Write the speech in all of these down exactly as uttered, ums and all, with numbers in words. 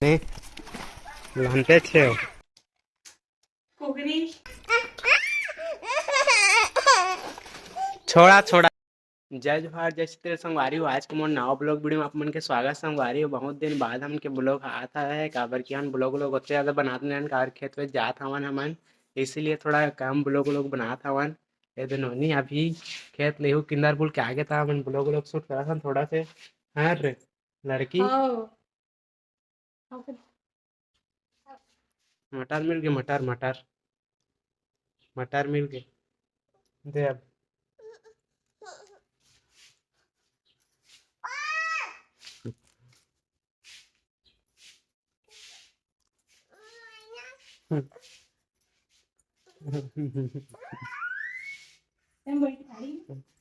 जानते छे हो। कुकरी। छोड़ा, छोड़ा। जय जोहार, जय छत्तीसगढ़ संगवारी हो। आज के मोर नवा ब्लॉग वीडियो में आप मन के स्वागत संगवारी हो। बहुत दिन बाद हमन के ब्लॉग आत हवे, काबर कि हम ब्लॉग, ब्लॉग ओतने ज्यादा बनात नइ हन, काबर खेत में जात हवन हमन, इसीलिए थोड़ा कम ब्लॉग, ब्लॉग बनात हवन। ये दे नोनी अभी खेत लेहू किंदर पुल के आगे था, हमन ब्लॉग, ब्लॉग शूट करत हन थोड़ा से। हाँ रे लड़की। हाँ। मटर मिल गए, मटर, मटर, मटर मिल गए। दे अब।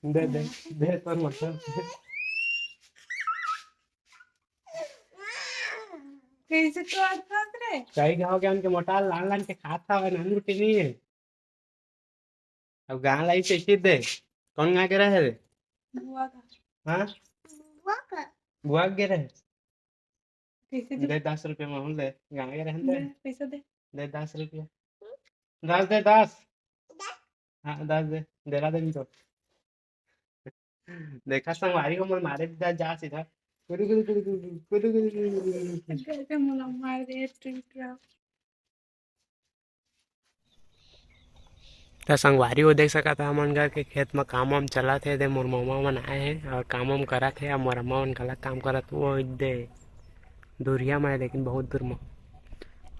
दे, दे, दे, तोर मटर। कैसे तो अर्थात रे? कई गाँव के उनके मटर लान लान के खात हवे, नान रोटी नहीं है। अब गाँव लाई से इसी दे। कौन गाँव के रहे रे? बुआ का। हाँ? बुआ का। बुआ के रहे। कैसे दे? दे दस रुपया, महूँ ले। गाँव के रहे दे, दे। पैसा दे। दे दस रुपया। दस दे, दस। हाँ, दस दे। देला दे नहीं तो। देखा संगवारी हो, मोर मारे जा, जा सीधा। गुरु, गुरु, गुरु, गुरु, गुरु। घर के मोला मार दे, टूट रहा। त संगवारी हो, देख सकत ह, हमन घर के खेत म काम वाम चलत हे। दे मोर ममा मन आए हे और काम वाम करत हे, और मोर अम्मा मन घला काम करत, वो दे दुरिया म हे, लेकिन बहुत दूर म।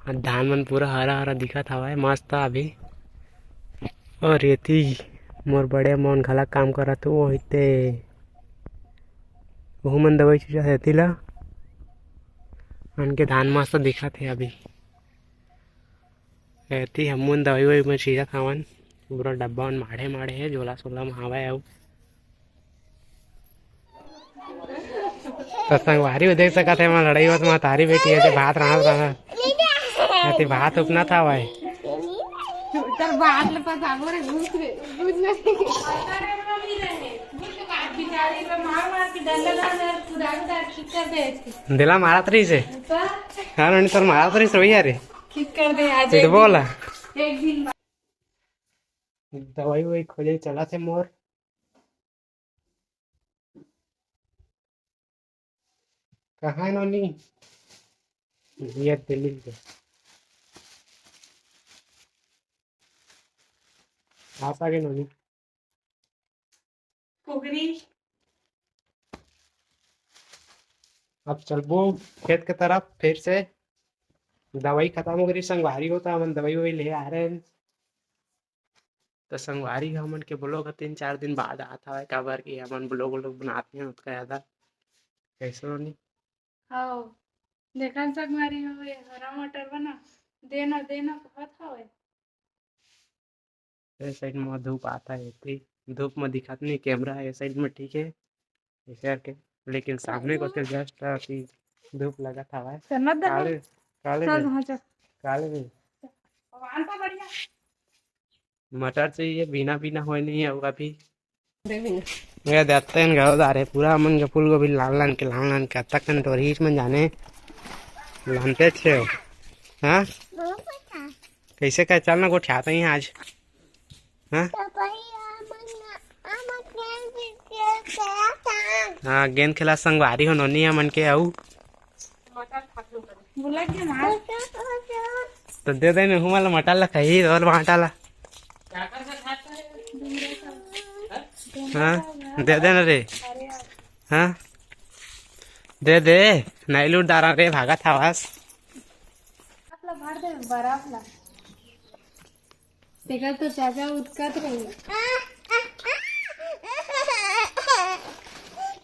और धान मन पूरा हरा हरा दिखत हवय, मस्त अभी। और एती मोर बड़े अम्मा मन घला काम करत, वो हिते, वहू मन दवाई छींचत हे एती ला। उनके धान मस्त दिखत हे अभी। एती हमन दवाई ववाई में छींचत हवन। पूरा डब्बा मन माढ़े माढ़े हे, झोला सोला में हवय अउ। त संगवारी हो देख सकत हे, एमा लड़ाई होत, महतारी बेटी हे, ते भात रांधत रांधत, ते भात उपनत हवय। तर भात ले पसाबो रे, घुस रे, घुस रे। देला मारत रहिस हे। हाँ, नोनी तोर मारत रहिस हे भैया रे। ठीक कर दे आज। फिर एक बोला। दिन, एक दिन बाद। दवाई ववाई खोजे चलत हे मोर। कहाँ हे नोनी? ये दिल्ली के। आप आगे नोनी। कुकरी। अब चलबो खेत के तरफ फिर से। दवाई खत्म हो गई, संगवारी हो, त हमन दवाई ववाई ले आ रहे हैं। त संगवारी, हमन के ब्लॉग ह तीन चार दिन बाद आत हवय, काबर कि हमन ब्लॉग व्लॉग बनात नहीं ओतका ज्यादा। कैसे नोनी? हव, देखन संगवारी हो, ये हरा मटर बना देना, देना कहत हवय। ए साइड में धूप आता है, ठीक, धूप में दिखात नहीं, कैमरा है ए साइड में, ठीक है, ऐसे करके, लेकिन सामने को तो जस्ट अभी धूप लगत हवय। चन्नत दे काले, काले चल, दे, हाँ, चल। काले दे। भगवान का बढ़िया। मटर चाहिए, बिना, बिना होए नहीं है वो अभी। ये देखते हैं, गलत आ रहे, पूरा मन के फूल गोभी लान लान के, लान लान के, अतक कन टोरी मन जाने, लानते छे हो। हाँ? कैसे का, चल ना, गोठियात ही आज। हाँ? हाँ, गेंद खेला संगवारी हो नोनी हमन के, अउ बोला के मार। तो दे दे, मैं हूँ वाला मटाला खाई, और बांटाला। हाँ, दे दे ना रे। हाँ, दे दे। नहीं लूट दारा रे, भागा था बस। बर्फ ला भर दे, बर्फ ला। देखा तो चाचा उतकत रही।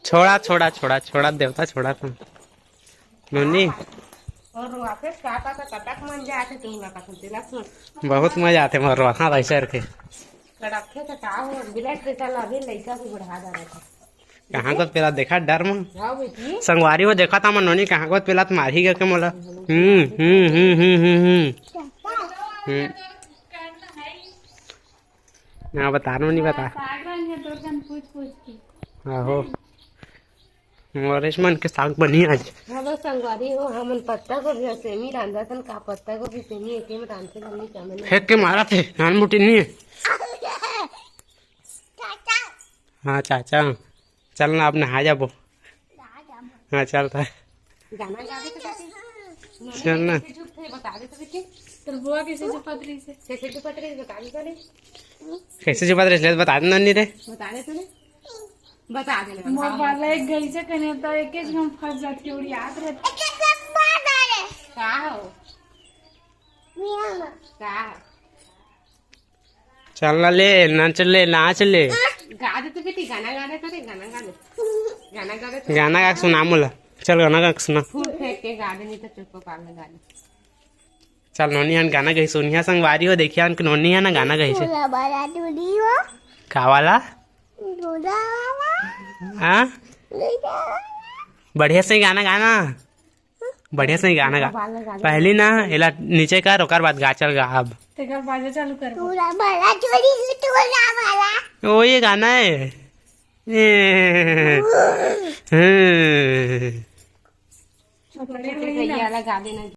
छोड़ा, छोड़ा, छोड़ा, छोड़ा, देवता, छोड़ा तुम। नोनी। और वापस काटा तो कटक मन जाके तुम ना कटक दिला सुन। बहुत मजा आते मोर रोहा भाई सर के। कड़क थे तो का हो, बिलट बेटा ला भी लइका को बढ़ा दे रहा था। कहाँ को पेला देखा डर में? हाँ बेटी। संगवारी हो देखा था मन नोनी कहाँ को पेला तो मारही करके मोला। हम्म, हम्म, हम्म, हम्म, हम्म, हम्म। हम्म। हाँ, बता, नोनी बता। साग रंग है, तोर कन पूछ पूछ के। आहो। मोरेश मन के साग बनी आज। हेलो संगवारी हो, हमन पत्ता गोभी अउ सेमी रांधत हन। का पत्ता गोभी सेमी एके में रांधथे, हमनी का मन फेंक के मारा थे, नान मोटी नहीं है। हाँ चाचा, चल ना, अब नहा जाबो। हाँ चल था। गाना गा दे तो काकी। चल ना। कैसे चुप थे, बता दे तो बेटी। तोर बुआ कैसे चुपत रही से? कैसे चुपत रही, बता दे तो रे। कैसे चुपत रही से, बता दे नन्नी रे। बता दे तो रे। बता दे ना, मोर बताओ। बाला एक गई से कने तो एक एक हम फंस जाती, उड़ियात रहती। का हो? का? चल ना ले, नाच ले, नाच ले। गा दे तो बेटी, गाना गा दे तो रे, गाना गा दे। गाना गा दे तो। गाना गा के सुना मोला। चल गाना गा के सुना। फूल फेंक के गा दे, नहीं तो चुप पागल गा दे। चल नोनी हन गाना गई सुनिया संगवारी हो, देखिया हन नोनी है ना गाना गई से। दूल्हा वाला दूल्ही हो। का वाला? दूल्हा वाला। हाँ? दूल्हा वाला। बढ़िया से गाना गाना। बढ़िया से गाना गा। बाल लगा दे। पहली ना एला नीचे कर, ओकर बाद गा, चल गा अब। तेकर बाजा चालू कर। तोरा भला चोरी, तोरा भला। ओ ये गाना है। ए, हम्म। छोटे छोटे गैया लगा देना।